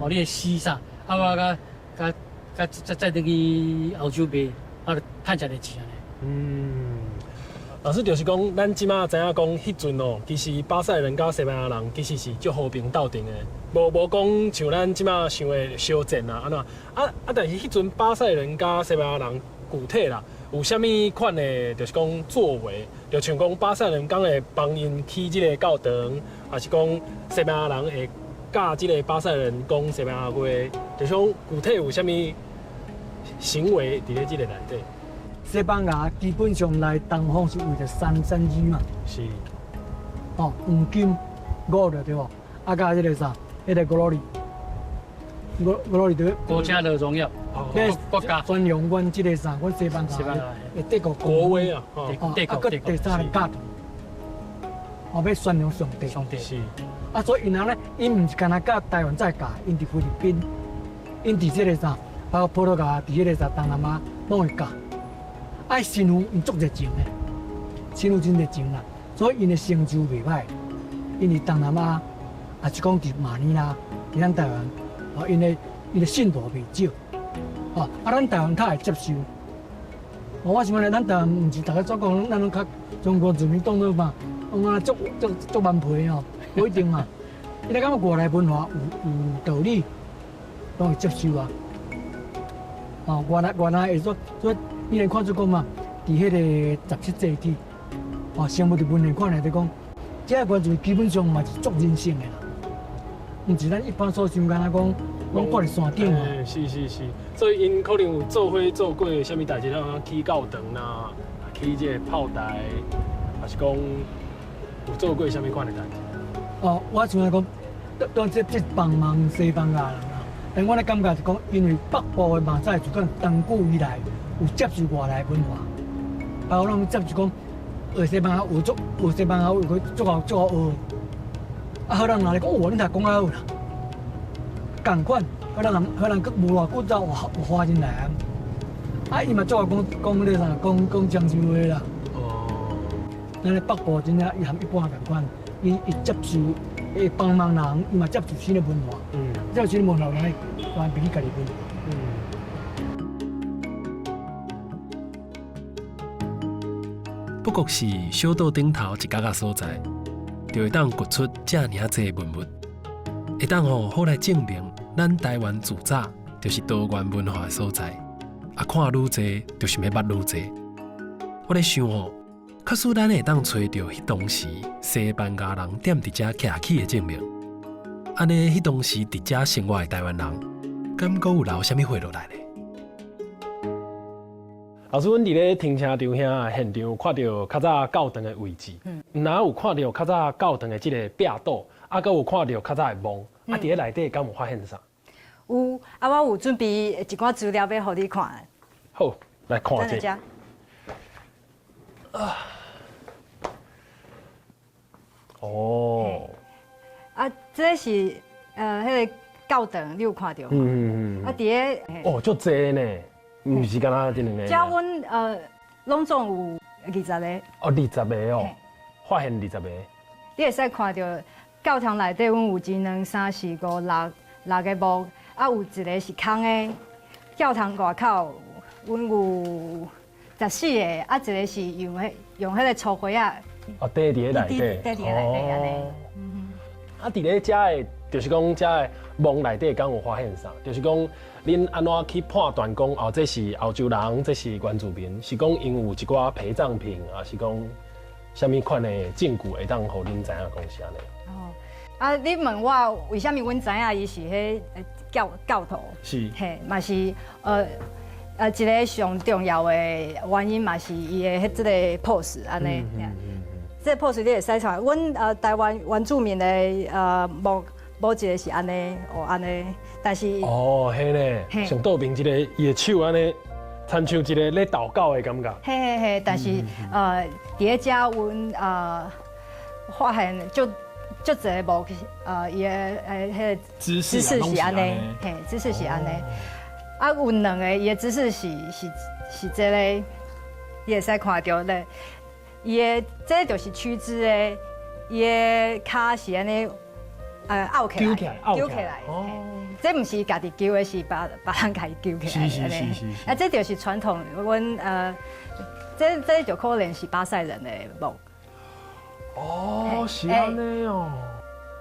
哦你的絲啥，啊我共共共再載轉去歐洲賣，啊就趁遮濟錢按呢。老師就是講，咱這馬知影講，彼陣哦，其實巴西人佮西班牙人其實是足和平鬥陣的，無講像咱這馬想的相戰啊按怎啊，但是彼陣巴西人佮西班牙人具體啦，有啥物款的，就是講作為，就像講巴西人敢會幫𪜶起這个教堂，抑是講西班牙人會教這个巴西人講西班牙話，就是講具體有啥物行為佇咧這个內底。西班牙基本上來東方是為著三三 G 嘛，是，哦，黃金、gold 對無？啊，佮這个啥，彼个 glory，glory 對。國家的榮耀，國家宣揚阮這个啥，阮西班牙的帝國國威啊，哦，啊，閣第三个教堂，哦，欲宣揚上帝。上帝是。啊，所以𪜶人咧，𪜶毋是干焦佮台灣在教，𪜶佇菲律賓，𪜶佇這个啥，包括葡萄牙，佇彼个啥東南亞，攏會教。啊，神父𪜶足熱情的，神父真熱情啦，所以𪜶的成就袂歹。𪜶佇東南亞，抑是講佇馬尼拉，佇咱台灣，哦，𪜶的信徒袂少，哦，啊，咱台灣較會接受。哦，我想講咱台灣毋是逐个總講，咱攏較中國人民當做嘛，講啊足足足頑皮吼，無一定嘛。𪜶咧感覺外來文化有道理，攏會接受啊。哦，原來會說，所以你會看出講嘛，佇彼个17世紀，哦，生物佇文獻看來就講，這個原住民基本上嘛是足人性的啦，毋是咱一般所想敢若講，攏掛佇山頂啊。是是是，所以𪜶可能有做伙做過啥物代誌，像起教堂啦，起這个炮台，抑是講有做過啥物款的代誌？哦，我想來講，當這幫忙西班牙人啦，但我咧感覺是講，因為北部的馬賽族講長久以來有接受外來文化，包括咱接受講學西班牙學足學西班牙話，佢足夠足夠學。啊，予人若咧講，哦，你若講較好啦，仝款，予人予人閣無偌久就有花進來啊。啊，伊嘛足愛講講咧啥，講講漳州話啦。哦。咱咧北部真正伊含一般仝款，伊接受，伊幫忙人，伊嘛接受新的文化。接受新的文化，來來變家己文化。不過是小島頂頭一角仔所在，就會當掘出遮爾濟文物，會當予好來證明咱台灣自早就是多元文化的所在。啊，看愈濟，就想欲捌愈濟。我咧想吼，假使咱會當揣著彼當時西班牙人踮佇遮徛起的證明，按呢，彼當時佇遮生活的台灣人，敢閣有留啥物貨落來呢？老師，阮佇咧停車場遐現場看著較早教堂的位置，毋但有看著較早教堂的這个壁堵，啊，閣有看著較早的墓，啊，佇咧內底敢有發現啥？有，啊，我有準備一寡資料欲予你看。好，來看一下。啊。哦。啊，這是彼个教堂，你有看著無？啊，佇咧。哦，足濟呢。毋是干焦這兩个。遮阮攏總有20个。哦，20个哦，發現20个。你會使看著教堂內底，阮有一、兩、三、四、五、六六个墓，啊，有一个是空的。教堂外口，阮有14个，啊，一个是用彼个粗灰仔。哦，釘佇咧內底。釘佇咧內底按呢。啊，佇咧遮的，就是講遮的墓內底，敢有發現啥？就是講，恁按怎去判斷講，哦，這是歐洲人，這是原住民，是講𪜶有一寡陪葬品，抑是講啥物款的證據會當予恁知影講是按呢？哦，啊，你問我為啥物阮知影伊是彼教徒？是。嘿，嘛是一个上重要的原因嘛是伊的彼這个 pose 按呢。這个 pose 你會使看，阮台灣原住民的墓無一个是按呢，哦按呢，但是哦，嘿呢，上倒面這个伊的手按呢，親像一个咧禱告的感覺。嘿嘿嘿，但是佇咧遮阮發現就足濟墓，伊的彼个姿勢是按呢，嘿，姿勢是按呢。啊，有兩个伊的姿勢是這个，你會使看著咧，伊的這就是屈肢的，伊的跤是按呢，拗起來，揪起來，哦，這毋是家己揪的，是別人共伊揪起來。是是是是。啊，這就是傳統，阮這就可能是巴賽人的墓。哦，是按呢哦。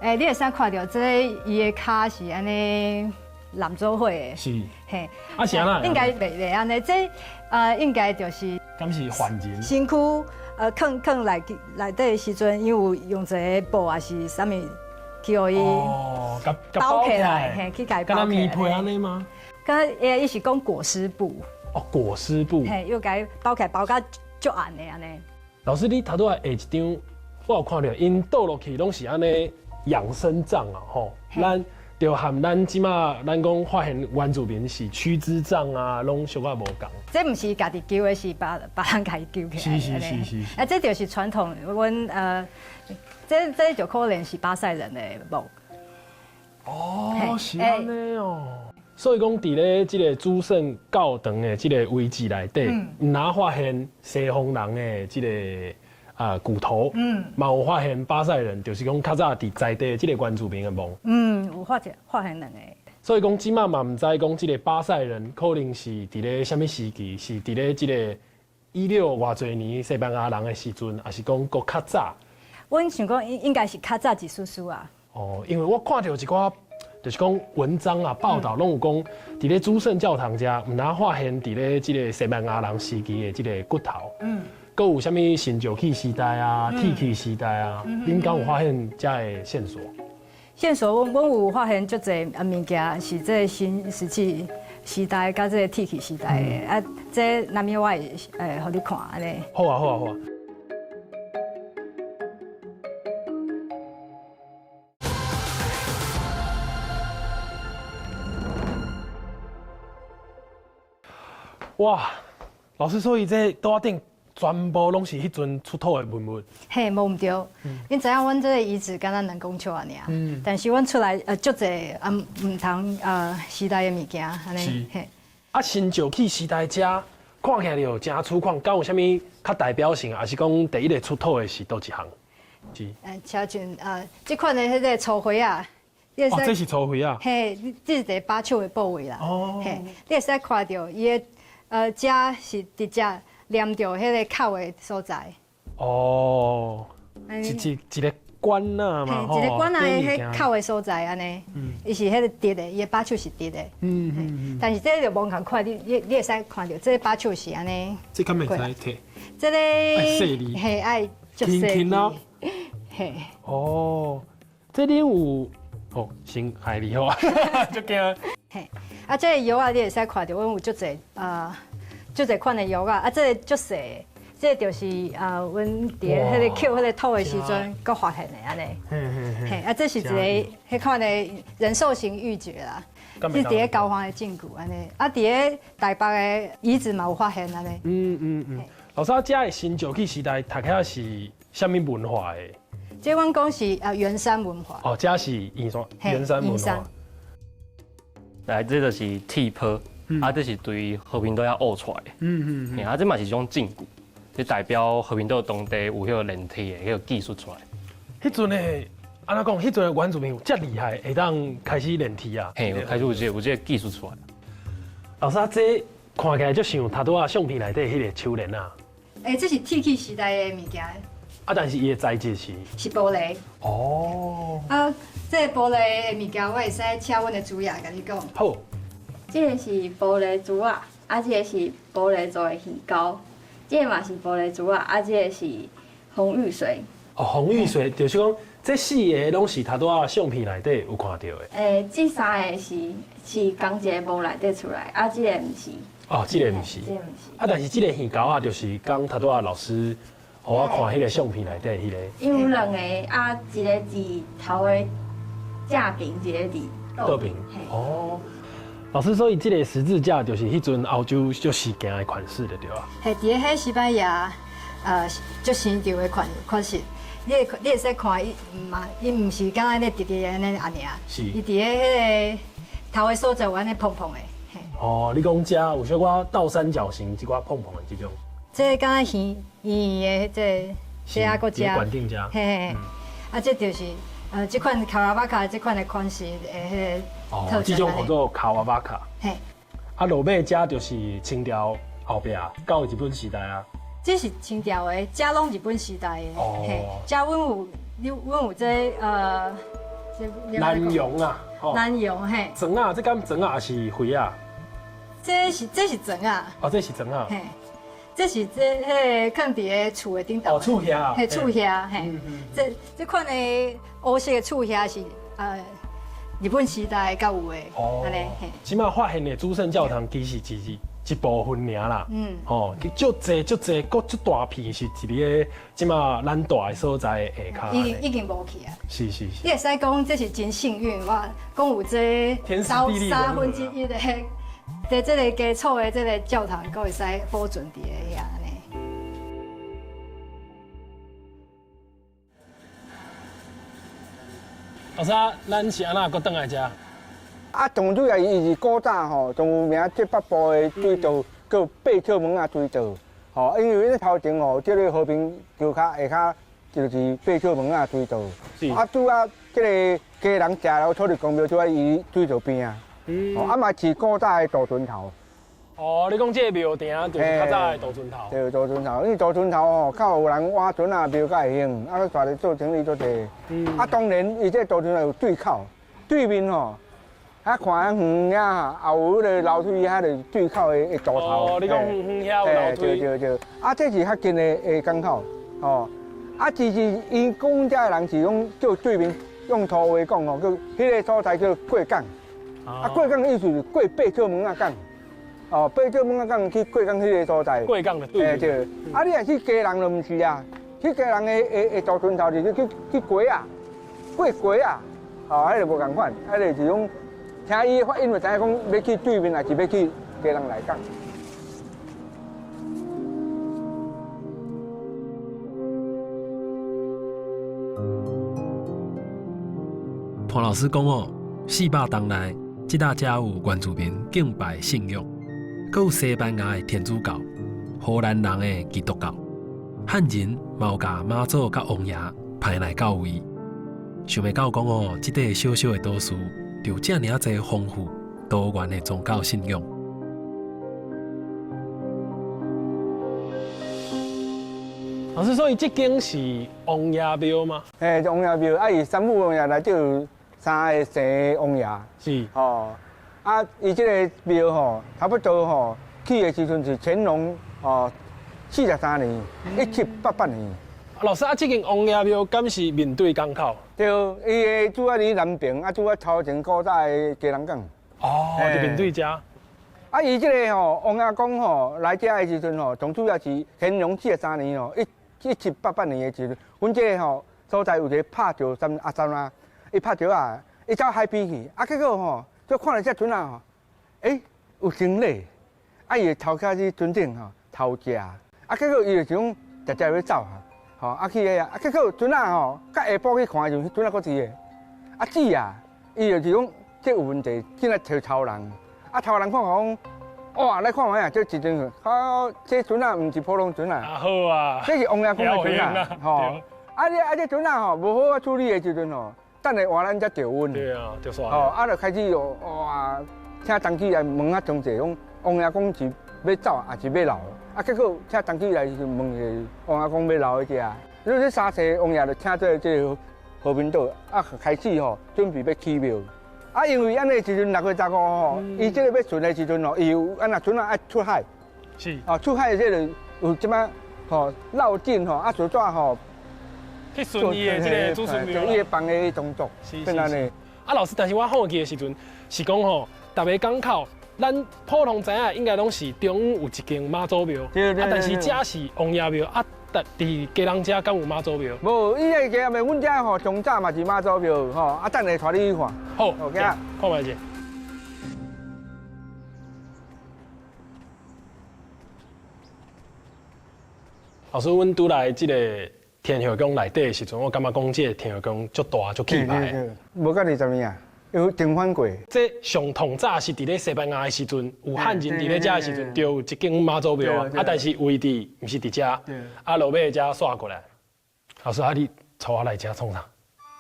欸，你會使看著這伊的跤是按呢攬做伙的。是。嘿。啊是按怎？應該袂按呢，這應該就是。敢是犯人？身軀囥囥內底的時陣，因有用一个布還是啥物去予伊包起來，嘿，去共伊包起來。敢若棉被按呢嗎？敢若伊是講裹屍布。哦，裹屍布。嘿，又共伊包起來，包甲足硬的按呢。老師，你頭拄仔下一張，我有看著𪜶倒落去攏是按呢養生葬啊，吼，咱就和咱這馬咱講發現原住民是屈肢葬啊，攏小可無仝。這毋是家己揪的，是別人共伊揪起來。是是是是是。啊，這就是傳統，阮這就可能是巴賽人的墓。哦，是按呢哦。所以講，佇咧這个主聖教堂的這个位置內底，毋若發現西方人的這个骨頭，嘛有發現巴賽人，就是講較早佇在地這个原住民的墓。嗯，有發現兩个。所以講，這馬嘛毋知講這个巴賽人可能是佇咧啥物時期，是佇咧這个16偌濟年西班牙人的時陣，抑是講閣較早？阮想講應該是較早一絲絲啊。哦，因為我看著一寡，就是講文章啊、報導攏有講，佇咧主聖教堂遮，毋若發現佇咧這个西班牙人時期的這个骨頭。嗯。閣有啥物新石器時代啊、鐵器時代啊，恁敢有發現遮的線索？線索，阮有發現足濟物件，是這个新石器時代佮這个鐵器時代的。啊，這難免我會予你看按呢。好啊，好啊，好啊。哇，老師，所以這桌仔頂全部攏是彼陣出土的文物。嘿，無毋對。恁知影阮這个遺址敢若兩公尺爾，但是阮出來足濟毋同時代的物件，按呢。是。嘿。啊，新石器時代遮看起來就誠粗獷，敢有啥物較代表性，抑是講第一个出土的是佗一項？是。像這款的彼个粗灰仔。哦，這是粗灰仔。嘿，這是一个把手的部位啦。哦。嘿，你會使看著伊的。遮是直接黏著彼个口的所在。哦，一个管仔嘛，一个管仔的彼口的所在按呢。伊是彼个直的，伊的把手是直的。但是这个就无仝款，你會使看著，這个把手是按呢。這敢會使提？這个細膩。嘿，愛足細膩。嘿。哦，這裡有哦，先害你好啊，足驚。嘿，啊，這个藥仔你會使看著，阮有足濟啊，足濟款的藥仔，啊，這个足細，這个就是啊，阮佇咧彼个抾彼个土的時陣，閣發現的按呢。嘿，啊，這是一个彼款的人獸形玉玦啦，是佇咧交換的證據按呢。啊，佇咧台北的遺址嘛有發現按呢。老師，啊，遮的新石器時代讀起來是啥物文化的？這阮講是啊圓山文化。哦，這是圓山，圓山文化。來，這就是鐵坡，啊，這是對和平島遐挖出來的。啊，這嘛是一種證據，這代表和平島當地有彼個煉鐵的彼個技術出來。彼陣的，按怎講？彼陣的原住民有遮厲害，會當開始煉鐵啊？嘿，開始有這個技術出來。老師啊，這看起來就像頭拄仔相片內底彼個手鏈啊。欸，這是鐵器時代的物件。啊，但是伊的材質是？是玻璃。哦。啊，這个玻璃的物件，我會使請阮的主爺共你講。好。這个是玻璃珠仔，啊，這个是玻璃做的耳膠，這个嘛是玻璃珠仔，啊，這个是紅玉髓。哦，紅玉髓就是講，這四个攏是頭拄仔相片內底有看著的。欸，這三个是仝一個墓內底出來，啊，這个毋是。哦，這个毋是。這个毋是。啊，但是這个耳膠啊，就是講頭拄仔老師。予我看彼个相片內底彼个。伊有兩个，啊，一个佇頭的正爿，一个佇倒爿。哦，老師，所以這個十字架就是彼陣歐洲足時行的款式的對吧？係佇咧彼西班牙，足新潮的款式。你會使看伊嘛，伊毋是敢若按呢直直按呢按呢爾，伊佇咧彼个頭的所在有按呢膨膨的。哦，你講這有小可倒三角形，這寡膨膨的這種。這敢若圓圓的這這啊閣遮。管定遮。嘿嘿，啊，這就是這款卡拉巴卡這款的款式的彼個哦，這種叫做卡瓦巴卡。嘿。啊，落尾遮就是清朝後壁到日本時代啊。這是清朝的，這攏日本時代的。哦。嘿，這阮有，你阮有這這南洋啊。南洋嘿。船仔，這敢船仔還是魚仔？這是船仔。哦，這是船仔。嘿，這是這彼個囥佇个厝的頂頭。哦，厝遐。嘿，厝遐嘿。這款的烏色的厝遐是日本時代才有的。哦。按呢嘿。這馬發現的主聖教堂其實只是一部分爾啦。吼，足濟足濟，閣足大片是佇咧這馬咱住的所在的下跤。已經無去啊。是是是。你會使講這是真幸運，我講有這三分之一的。佇這个基礎的這个教堂，閣會使保存佇咧遐按呢。老師啊，咱是按怎閣轉來遮？啊，當主要伊是古早吼，上有名這北部的水道叫八尺門仔水道，吼，因為咧頭前吼，這个和平橋跤下跤就是八尺門仔水道。是。啊，拄啊，這个基隆食寮土地公廟就佇伊水道邊啊。哦，啊嘛是古早的渡船頭。哦，你講這个廟埕就是較早的渡船頭。對，渡船頭，因為渡船頭吼，較有人挖船仔廟較會興，啊，煞咧做生意做濟。啊，當然，伊這渡船頭有對口，對面吼，啊看遐遠遐，也有彼个樓梯，遐就是對口的渡頭。哦，你講遠遠遐有樓梯。對對對。啊，這是較近的港口，吼。啊，其實𪜶講遮的人是講叫對面用土話講吼，叫彼个所在叫過港。啊，過港意思是過八尺門仔港，哦，八尺門仔港去過港彼个所在。過港的對。欸對。啊，你若去基隆就毋是啊，去基隆的渡船頭就是去過仔，過過仔，哦，彼个無仝款，彼个是講聽伊發音就知影講欲去對面，抑是欲去基隆內港。潘老師講哦，400冬內，這搭遮有原住民敬拜信仰，閣有西班牙的天主教、荷蘭人的基督教，漢人嘛有共媽祖佮王爺派來到位。想袂到講哦，這塊小小的島嶼，就有遮爾濟豐富多元的宗教信仰。老師，所以這間是王爺廟嗎？嘿，王爺廟，啊，伊三母王爺內底有三个生王爺。是。吼，啊，伊這个廟吼，差不多吼，起的時陣是乾隆哦43年，1788年。老師啊，這間王爺廟敢是面對港口？對，伊的主要佇南爿，啊，主要頭前古早的基隆港。哦，就面對遮。啊，伊這个吼王爺公吼來遮的時陣吼，上主要是乾隆43年吼，1788年的時陣，阮這个吼所在有一个拍石三阿三啊，伊拍石仔，伊走海邊去，啊，結果吼，就看著這船仔吼，欸，有行李，啊，伊就偷起去船頂吼偷食，啊，結果伊就想直接欲走啊，吼，啊去遐，啊，結果船仔吼，到下晡去看的時陣，船仔閣佇个，啊，姊啊，伊就是講這有問題，進來揣偷人，啊，偷人看講。哇！來看覓啊，這一陣，啊，這船仔毋是普通船仔。啊好啊，這是王爺公的船仔，吼。啊你啊這船仔吼，無好好處理的時陣吼，等下換咱才著阮。對啊，著煞。吼，啊，就開始哦，哇！請當局來問較詳細，講王爺公是欲走抑是欲留？啊，結果請當局來時問者王爺公欲留佇遮。你這三世王爺就請這個和平島，啊，開始吼準備欲起廟。啊，因為按呢時陣6月15吼，伊這個欲巡的時陣吼，伊有按若船仔愛出海，是，哦，出海這個有這擺吼繞境吼，啊，做怎吼去巡伊的這个祖孫廟，伊的放的動作，是是是。啊，老師，但是我好奇的時陣是講吼，逐个港口，咱普通知影應該攏是中央有一間媽祖廟，啊，但是這是王爺廟，啊，伫基隆遮敢有妈祖庙？无，伊个基隆阮遮吼，上早嘛是妈祖庙吼，啊，等下带你去看。好，看觅者。老师，阮拄来这个天后宫内底的时阵，我感觉讲这个天后宫足大足气派的。无到20年啊，有定番过。这上统早是伫咧西班牙的时阵，有汉人伫咧遮的时阵，就有一间妈祖庙啊，啊，但是位置毋是伫遮，啊，落尾才煞过来。老师，啊，你带我来遮创啥？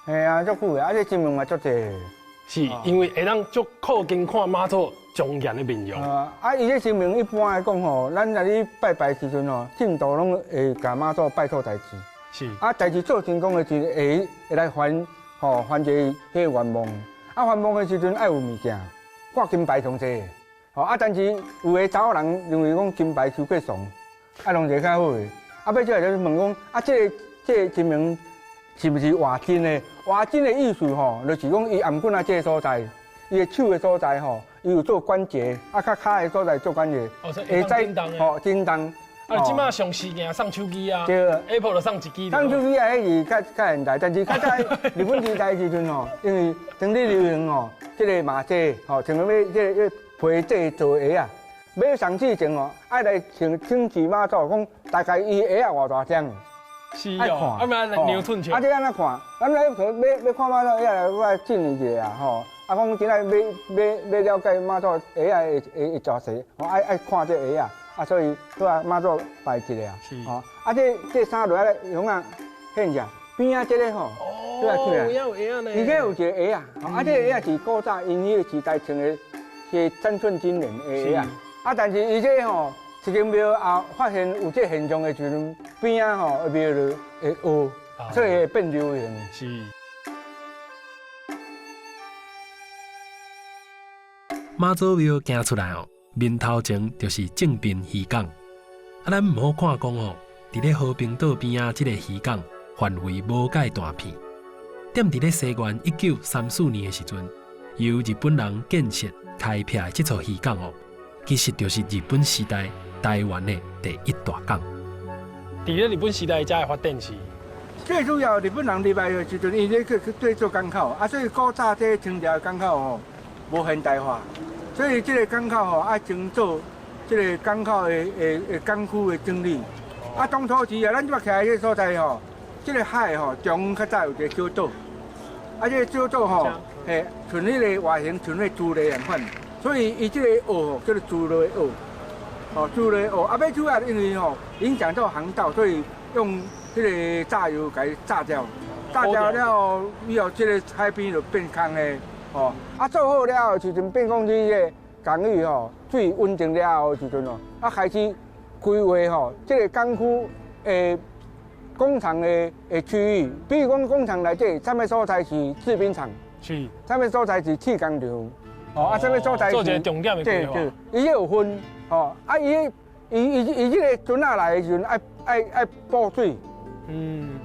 嘿啊，足久的，啊，这神明嘛足济。是因为会当足靠近看妈祖庄严的面容。啊，伊这神明一般来讲吼，咱若咧拜拜时阵吼，信徒拢会共妈祖拜托代志。是。啊，代志做成功的时阵，会会来还吼，还一个彼个愿望。啊，还愿的时阵爱有物件，挂金牌上济。吼啊，但是有的查某人认为讲金牌伤过俗，啊，弄一个较好的。啊，尾仔就是问讲，啊，这个神明是毋是活真的？活真的意思吼，就是讲伊頷颈仔这个所在，伊的手的所在吼，伊有做关节，啊，较跤的所在做关节，会使吼震动。啊，这马上时件送手机啊，对，Apple 就送一支。送手机啊，彼是较较现代，但是较早日本时代时阵吼，因为当咧流行吼，这个麻纸吼，像要这个皮制做鞋仔，买送之前吼，爱来请请示妈祖，讲大概伊鞋仔偌大双。是哦，啊嘛量寸尺。啊，这按怎看？咱来欲看妈祖鞋仔，我来进一下啊，吼。啊，讲今仔欲了解妈祖鞋仔会大细，吼，爱看这鞋仔。啊，所以拄啊妈祖拜一个啊，吼。啊，这衫落来用啊，现者边仔这个吼，对啊对啊，有鞋仔呢。伊这有一个鞋仔，啊，这个鞋仔是古早𪜶彼个时代穿的，是三寸金莲的鞋仔。啊，但是伊这吼，一间庙也发现有这现象的时阵，边仔吼庙就会乌，所以会变流行。是。妈祖庙行出来哦，面头前就是正滨渔港。啊，咱毋好看讲哦，伫咧和平岛边仔这个渔港范围无介大片。踮伫咧西元1934年的时阵，由日本人建设开辟的这处渔港哦，其实就是日本时代台湾的第一大港。伫咧日本时代，才会发展是。最主要日本人入来的时阵，伊咧去去做港口，啊，所以古早这清朝的港口吼无现代化，所以这个港口吼爱先做这个港口的港区的整理。啊，当初时啊，咱这徛在这个所在吼，这个海吼中央较早有一个小岛，啊，这个小岛吼，嘿，像彼个外形像彼个猪螺仝款，所以伊这个澳吼叫做猪螺澳，吼，猪螺澳。啊，尾主要因为吼影响到航道，所以用彼个炸药共伊炸掉，炸掉了后，以后这个海边就变空的，吼。啊，做好了后，时阵变讲这个港域吼水稳定了后的时阵哦，啊开始规划吼这个港区的工厂的区域，比如讲工厂内底，啥物所在是制冰厂，是，啥物所在是试工场，吼啊，啥物所在做一个重点的规划。对对，伊有分，吼啊，伊伊伊伊这个船仔来的时阵，爱补水，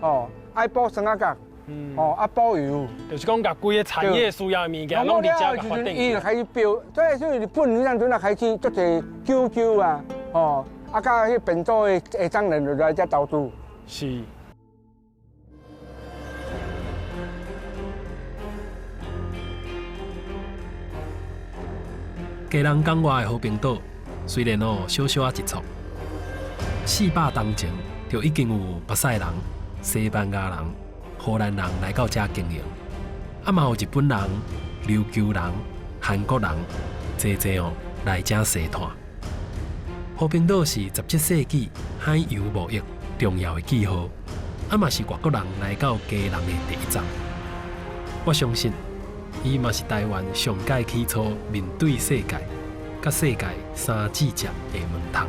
吼，爱补酸仔角，吼，啊补油，就是讲，共规个产业需要的物件，拢伫遮共发展。伊就开始标，所以日本彼阵啊开始足济九州啊，吼，啊，佮彼便组的下漳人就来遮投资。是。基隆港外的和平岛，虽然哦小小仔一撮，400当前就已经有巴西人、西班牙人、荷兰人来到遮经营，啊嘛有日本人、琉球人、韩国人，济济哦来遮踅摊。和平岛是17世纪海洋贸易重要的记号，啊嘛是外国人来到基隆的第一站。我相信，伊嘛是台湾上盖起初面对世界、佮世界三指接的门窗。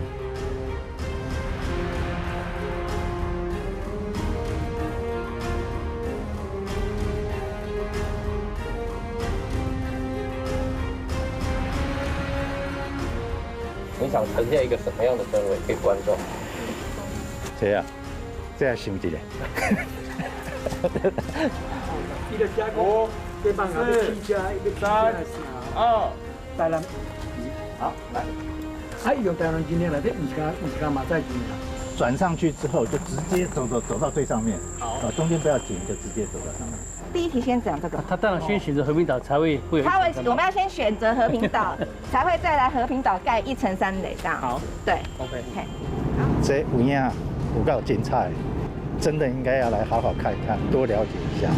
你想呈现一个什么样的氛围给观众？这啊，这也想一下。五、四、三、二，台南。好，来。啊，伊用台南经验内底，毋是干，毋是干马仔经验。轉上去之後就直接走走走到最上面。好，中間不要停，就直接走到上面。第一題先講這個。他當然先選擇和平島才會會。他會，我們要先選擇和平島，才會再來和平島蓋一層三壘這樣。好，對，OK。這有影有夠精彩，真的應該要來好好看一看，多了解一下。